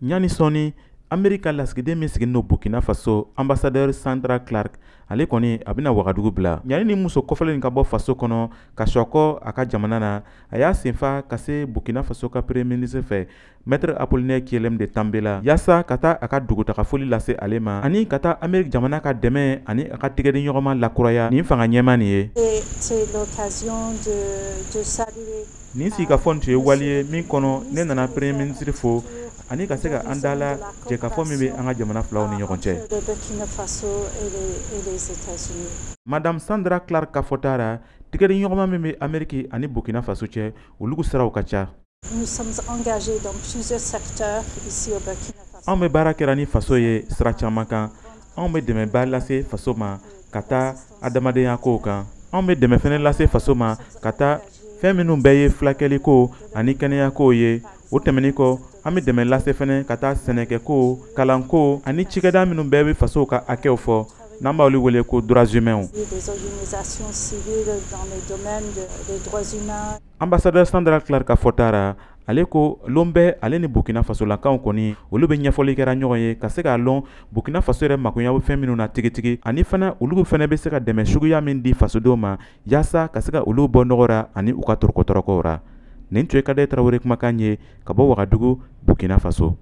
Ɲani sɔɔni, Ameriki ka lasigiden min sigilen don Burkina Faso, ambassadeur Sandra Clark, ale kɔni a bɛna Wagadugu bila. Ɲani ni muso kɔfɛlen ka bɔ faso kɔnɔ ka sɔkɔ a ka jamana na, a y'a senfa ka se Burkina Faso ka premier ministre fɛ, maître Apollinaire Kyélem de Tambela, yaasa ka taa a ka dugutagafoli lase ale ma ani ka taa Ameriki jamana ka dɛmɛ ani a ka tigɛdiɲɔgɔnma lakuraya nin fanga ɲɛma nin ye. Nin sigikafɔ nin tun ye wali ye min kɔnɔ ne nana premier ministre fo ani ka se ka an da la jɛkafɔ min bɛ an ka jamana filaw ni ɲɔgɔn cɛ. Madame Sandra Clark ka fɔta ra, tigɛdiɲɔgɔnma min bɛ Ameriki ani Burkina Faso cɛ, olu siraw ka ca. Anw bɛ baara kɛra ni faso ye sira caman kan. Anw bɛ dɛmɛba lase faso ma ka taa adamadenya kow kan. Anw bɛ dɛmɛ fɛnɛ lase faso ma ka taa fɛn minnu bɛɛ ye fulakɛliko ani kɛnɛyako ye. O tɛmɛnin kɔ, an bɛ dɛmɛ lase fɛnɛ ka taa sɛnɛkɛko, kalanko ani cikɛda minnu bɛɛ bɛ fasow ka hakɛw fɔ, n'an b'olu wele ko droits humains. Ambassadeur Sandra Clark ka fɔta ra, ale ko lon bɛɛ ale ni Burkina Fasolakaw kɔni olu bɛ ɲɛfɔli kɛra ɲɔgɔn ye ka se k'a lɔn Burkina Faso yɛrɛ makoɲa bɛ fɛn minnu na tigitigi, ani fana olu fana bɛ se ka dɛmɛ suguya min di fasodenw ma yaasa ka se ka olu bɔ nɔgɔ ra ani u ka tɔrɔkɔ tɔrɔkɔw ra. Nin tun ye Kadɛ Tarawele kumakan ye ka bɔ Wagadugu, Burkina Faso.